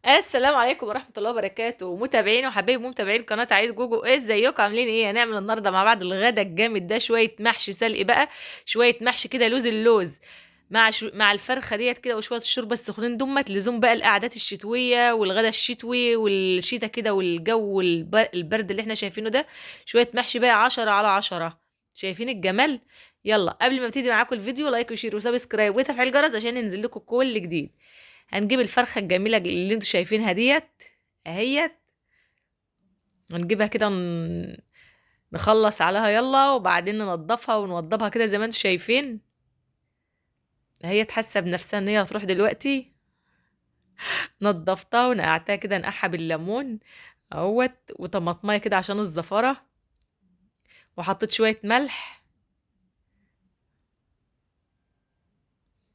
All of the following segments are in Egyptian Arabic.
السلام عليكم ورحمة الله وبركاته. متابعين وحبايب ومتابعين قناة عيد جوجو، ازيكم عاملين ايه؟ هنعمل النهارده مع بعض الغدا الجامد ده، شوية محشي سلق بقى، شوية محشي كده لوز اللوز مع الفرخة ديت كده، وشوية الشوربة السخنين دمت لزوم بقى القعدات الشتوية والغدا الشتوي والشتا كده والجو البرد اللي احنا شايفينه ده. شوية محشي بقى 10 على 10. شايفين الجمال؟ يلا قبل ما ابتدي معاكم الفيديو like و share و subscribe وتفعيل الجرس عشان ينزل لكم كل جديد. هنجيب الفرخة الجميلة اللي انتوا شايفينها ديت اهيت، هنجيبها كده نخلص عليها يلا، وبعدين ننضفها ونوضبها كده زي ما انتوا شايفين. هي حاسه بنفسها ان هي هتروح دلوقتي. نضفتها ونقعتها كده نقعها بالليمون اهوت، وطماطمايه كده عشان الزفاره، وحطيت شوية ملح.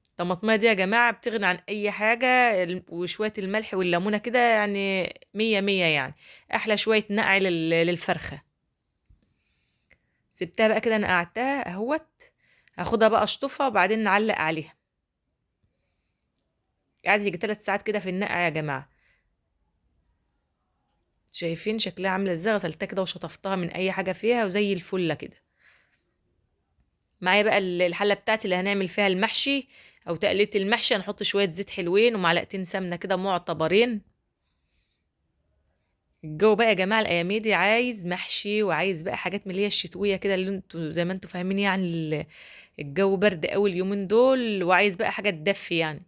الطماطمايه دي يا جماعة بتغني عن اي حاجة، وشوية الملح والليمونه كده يعني مية مية، يعني احلى شوية نقع للفرخه. سبتها بقى كده نقعتها اهوت، هاخدها بقى اشطفها وبعدين نعلق عليها. قعدت يجي 3 ساعات كده في النقع يا جماعة. شايفين شكلها عامله ازاي؟ غسلتها كده وشطفتها من اي حاجة فيها وزي الفلة كده. معايا بقى الحلة بتاعتي اللي هنعمل فيها المحشي او تقليه المحشي. هنحط شوية زيت حلوين ومعلقتين سمنه كده معتبرين. الجو بقى يا جماعة الايام دي عايز محشي، وعايز بقى حاجات من اللي هي الشتوية كده، اللي انتوا زي ما انتوا فاهمين يعني الجو برد قوي اليومين دول، وعايز بقى حاجة تدفي يعني.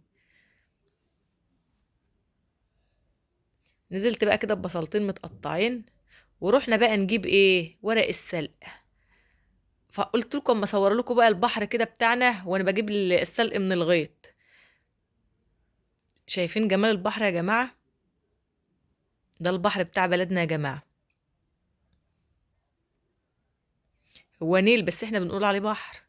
نزلت بقى كده ببصلتين متقطعين، ورحنا بقى نجيب ايه؟ ورق السلق. فقلت لكم اما اصور لكم بقى البحر كده بتاعنا وانا بجيب السلق من الغيط. شايفين جمال البحر يا جماعة؟ ده البحر بتاع بلدنا يا جماعة، هو نيل بس احنا بنقول عليه بحر.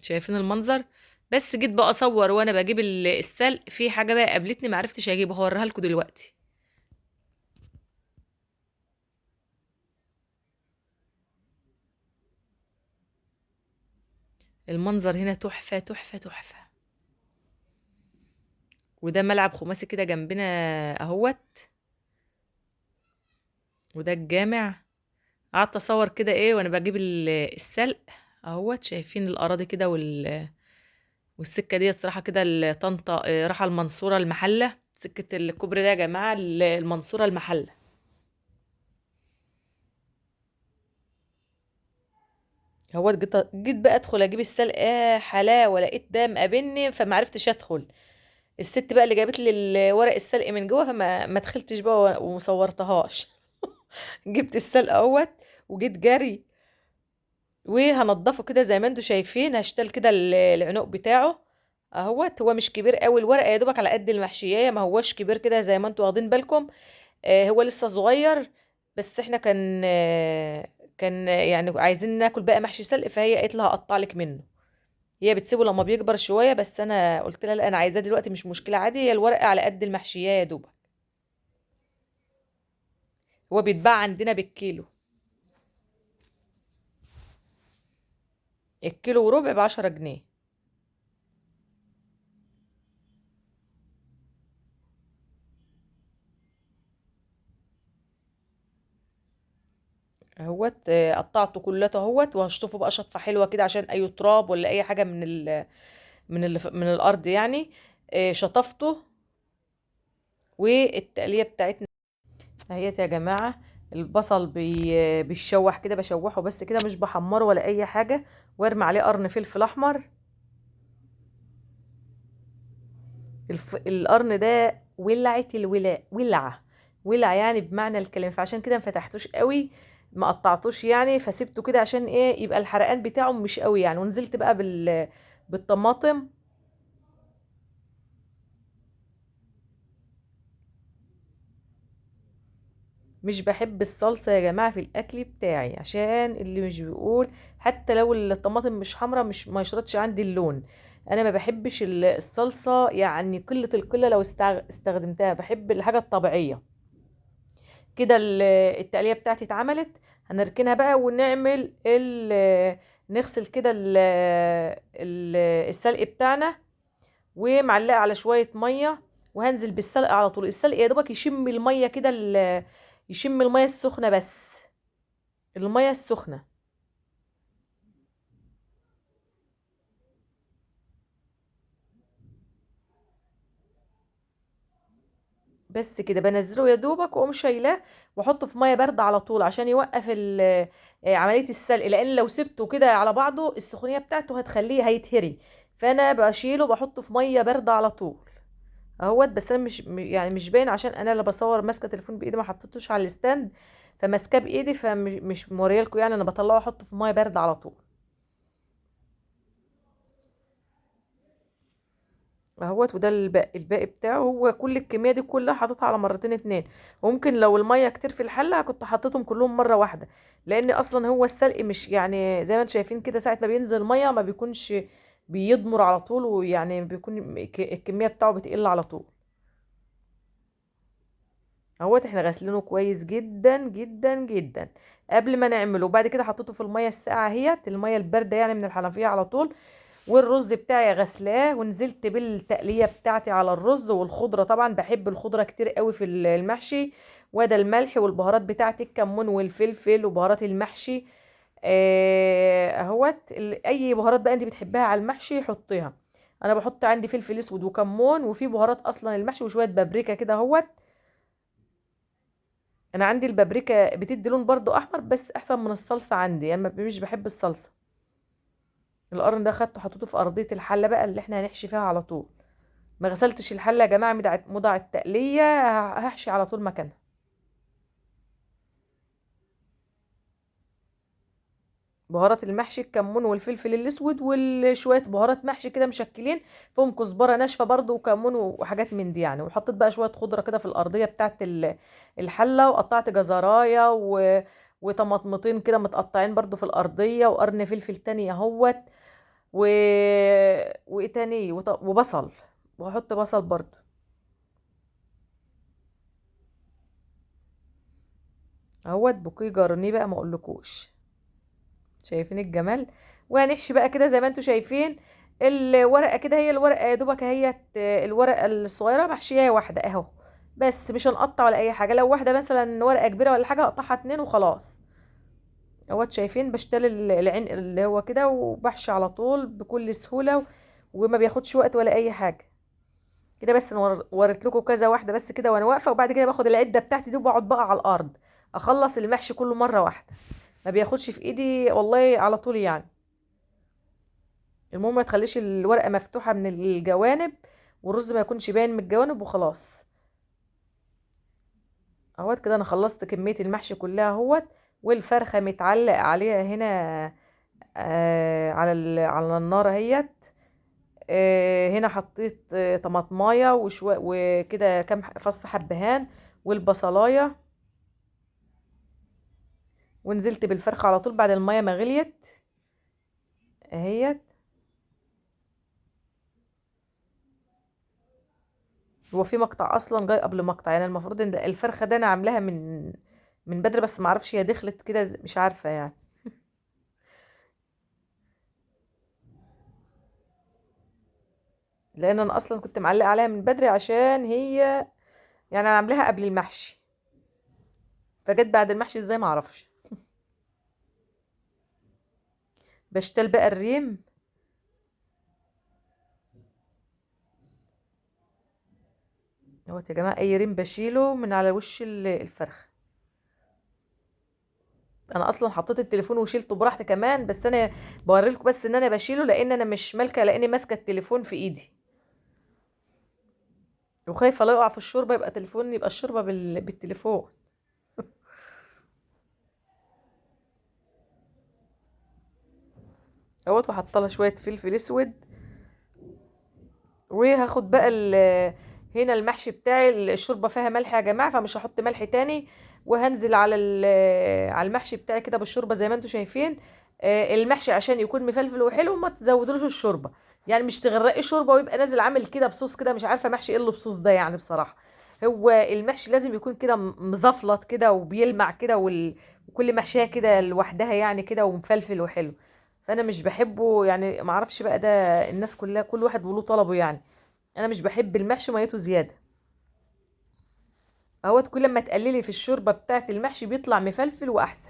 شايفين المنظر؟ بس جيت بقى اصور وانا بجيب السلق، في حاجة بقى قابلتني معرفتش اجيبها، هوريها لكم دلوقتي. المنظر هنا تحفة تحفة تحفة. وده ملعب خماسي كده جنبنا اهوت، وده الجامع. قعدت اصور كده ايه وانا بجيب السلق اهوت. شايفين الاراضي كده والسكه ديت راحة كده لطنطا، راحة المنصورة المحلة، سكة الكوبري ده يا جماعة المنصورة المحلة. هو جيت بقى ادخل اجيب السلق، حلاوة، لقيت ده مقابلني فما عرفتش ادخل. الست بقى اللي جابت لي ورق السلق من جوه، فما ما دخلتش بقى ومصورتهاش. جبت السلق اهوت وجيت جري، وهنضفه كده زي ما انتوا شايفين. هشتل كده العنق بتاعه اهوت. هو مش كبير قوي الورقة، يا دوبك على قد المحشيه، ما هوش كبير كده زي ما انتوا واخدين بالكم. هو لسه صغير، بس احنا كان يعني عايزين ناكل بقى محشي سلق، فهي قالت لها هقطع لك منه. هي بتسيبه لما بيكبر شوية، بس انا قلت لها لا انا عايزاه دلوقتي، مش مشكلة عادي، هي الورقة على قد المحشيه يا دوبك. هو بيتباع عندنا بالكيلو، الكيلو وربع ب10 جنيه. اهوت، قطعته كلته اهوت، وهشطفه بقى شطفه حلوة كده عشان اي تراب ولا اي حاجة من الارض يعني. شطفته. والتقليه بتاعتنا اهيت يا جماعة. البصل بيتشوح كده، بشوحه بس كده، مش بحمره ولا اي حاجة، وارمي عليه قرن فلفل احمر. القرن ده ولعت الولع، ولعه ولع يعني بمعنى الكلام، فعشان كده ما فتحتوش قوي، ما قطعتوش يعني، فسيبته كده عشان ايه؟ يبقى الحرقان بتاعه مش قوي يعني. ونزلت بقى بالطماطم. مش بحب الصلصة يا جماعة في الأكل بتاعي، عشان اللي مش بيقول حتى لو الطماطم مش حمرا ما يشرطش عندي اللون. أنا ما بحبش الصلصة يعني قلة القلة لو استخدمتها، بحب الحاجة الطبيعية كده. التقلية بتاعتي اتعملت، هنركنها بقى ونعمل نغسل كده السلق بتاعنا، ومعلقة على شوية مية، وهنزل بالسلق على طول. السلق يا دوبك يشم المية كده، يشم المية السخنة بس، المية السخنة. بس كده بنزله يا دوبك، واقوم شايلاه واحطه في مية باردة على طول عشان يوقف عملية السلق، لان لو سبته كده على بعضه السخونيه بتاعته هتخليه هيتهري، فانا بشيله بحطه في مية باردة على طول اهوت. بس انا مش يعني مش باين عشان انا اللي بصور ماسكه تليفون بايدي، ما حطيتوش على ال stand، فماسكاه بايدي، فمش موريالكم يعني. انا بطلعه احطه في مية باردة على طول اهوت. وده الباقي بتاعه، هو كل الكمية دي كلها حاططها على مرتين اتنين، وممكن لو المية كتير في الحلة كنت حطيتهم كلهم مرة واحدة، لان اصلا هو السلق مش يعني زي ما انتم شايفين كده ساعة ما بينزل مية ما بيكونش بيضمر على طول، ويعني بيكون الكمية بتاعه بتقل على طول اهوت. احنا غسلينه كويس جدا جدا جدا قبل ما نعمله، وبعد كده حطيته في المية الساقعه اهيت، المية البارده يعني من الحنفية على طول. والرز بتاعي غسلاه، ونزلت بالتقليه بتاعتي على الرز والخضره، طبعا بحب الخضرة كتير قوي في المحشي. وده الملح والبهارات بتاعتي، الكمون والفلفل وبهارات المحشي اهوت. اي بهارات بقى انت بتحبها على المحشي حطيها، انا بحط عندي فلفل اسود وكمون، وفي بهارات اصلا المحشي، وشوية بابريكا كده اهوت. انا عندي البابريكا بتدي لون برضو احمر، بس احسن من الصلصه عندي، انا مش بحب الصلصه. القرن ده خدته حطيته في ارضية الحلة بقى اللي احنا هنحشي فيها على طول، ما غسلتش الحلة يا جماعة مضع التقليه، هحشي على طول مكانها. بهارات المحشي الكمون والفلفل الاسود وشوية بهارات محشي كده مشكلين فيهم كزبره ناشفة برضو وكمون وحاجات من دي يعني. وحطيت بقى شوية خضرة كده في الارضية بتاعت الحلة، وقطعت جزرايه وطماطمتين كده متقطعين برضو في الارضية، وقرن فلفل تاني اهوت، وايه تاني، وبصل، وهحط بصل برضو اهوت. بوكيه جرنيه بقى ما اقولكوش، شايفين الجمال. وهنحشي بقى كده زي ما انتم شايفين الورقة كده، هي الورقة يا دوبك اهيت، الورقة الصغيرة محشيه واحدة اهو بس، مش هنقطع ولا اي حاجة. لو واحدة مثلا ورقة كبيرة ولا حاجة هقطعها 2 وخلاص اهوت. شايفين بشتل العين اللي هو كده وبحشي على طول بكل سهولة، وما بياخدش وقت ولا اي حاجة كده. بس انا وريت لكم كذا واحدة بس كده وانا واقفة، وبعد كده باخد العدة بتاعتي دي وبقعد بقى على الارض اخلص المحشي كله مرة واحدة، ما بياخدش في ايدي والله على طول يعني. المهم ما تخليش الورقة مفتوحة من الجوانب، والرز ما يكونش باين من الجوانب وخلاص اهوت. كده انا خلصت كمية المحشي كلها اهوت، والفرخه متعلق عليها هنا على النار اهيت. هنا حطيت طماطمايه وشوية وكده كام فص حبهان والبصلايه، ونزلت بالفرخه على طول بعد المية ما غليت اهيت. هو في مقطع اصلا جاي قبل مقطع، يعني المفروض ان الفرخه ده انا عاملاها من بدري، بس ما اعرفش هي دخلت كده مش عارفه يعني. لان انا اصلا كنت معلقه عليها من بدري، عشان هي يعني انا عاملاها قبل المحشي، فجت بعد المحشي ازاي ما اعرفش. بشتل بقى الريم اهوت يا جماعة، اي ريم بشيله من على وش الفرخه. انا اصلا حطيت التليفون وشيلته براحتي كمان، بس انا بوريلكم بس ان انا بشيله، لان انا مش مالكه، لاني ماسكه التليفون في ايدي وخايفة لا يقع في الشوربة، يبقى تليفون، يبقى الشوربة بالتليفون. اهوت. وحاطه لها شوية فلفل اسود، وهاخد بقى هنا المحشي بتاعي، الشوربة فيها ملح يا جماعة فمش هحط ملح تاني، وهنزل على المحشي بتاعي كده بالشوربه زي ما انتم شايفين. المحشي عشان يكون مفلفل وحلو ما تزودلوش الشوربة، يعني مش تغرقي شوربة ويبقى نازل عامل كده بصوص كده، مش عارفه محشي ايه اللي بصوص ده يعني بصراحة. هو المحشي لازم يكون كده مزفلط كده وبيلمع كده، وكل محشيه كده لوحدها يعني كده ومفلفل وحلو. فانا مش بحبه يعني، ما اعرفش بقى، ده الناس كلها كل واحد وله طلبه يعني. انا مش بحب المحشي ميته زيادة. اهوت كل ما تقللي في الشوربة بتاعه المحشي بيطلع مفلفل واحسن.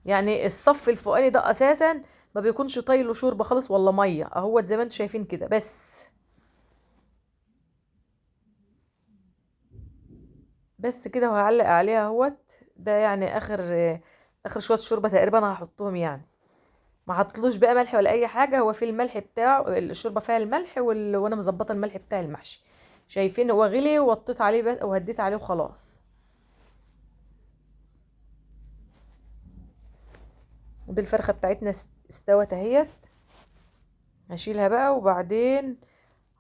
يعني الصف الفوقاني ده اساسا ما بيكونش طايله شوربة خالص ولا مية، اهوت زي ما انتم شايفين كده. بس كده، وهعلق عليها اهوت. ده يعني اخر شوية شوربة تقريبا هحطهم يعني، ما حطلوش بقى ملح ولا اي حاجة، هو في الملح بتاعه الشوربة فيها الملح وانا مظبطه الملح بتاع المحشي. شايفين هو غلي ووطيت عليه بس وهديت عليه وخلاص. ودي الفرخه بتاعتنا استوت اهيت، هشيلها بقى وبعدين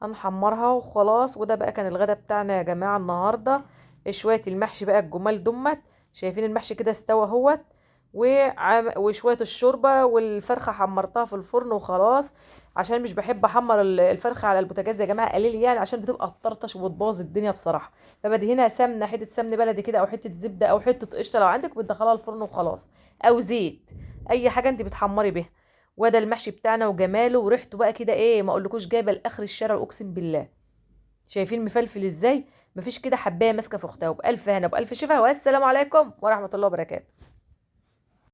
هنحمرها وخلاص. وده بقى كان الغدا بتاعنا يا جماعة النهارده، شوية المحشي بقى الجمال دمت. شايفين المحشي كده استوى اهوت، وشوية الشوربة والفرخه حمرتها في الفرن وخلاص. عشان مش بحب احمر الفرخه على البوتاجاز يا جماعة، قليل يعني، عشان بتبقى تطرطش وبتبوظ الدنيا بصراحة. فبدهنها سمنه، حتة سمن بلدي كده، او حتة زبدة، او حتة قشطه لو عندك، بتدخلها الفرن وخلاص، او زيت، اي حاجة انت بتحمري بيها. وده المحشي بتاعنا وجماله وريحته بقى كده ايه، ما اقولكوش، جايبه لاخر الشارع اقسم بالله. شايفين مفلفل ازاي؟ مفيش كده حبايه ماسكه في اختها. وبالف هنا وبالف شفا، والسلام عليكم ورحمة الله وبركاته.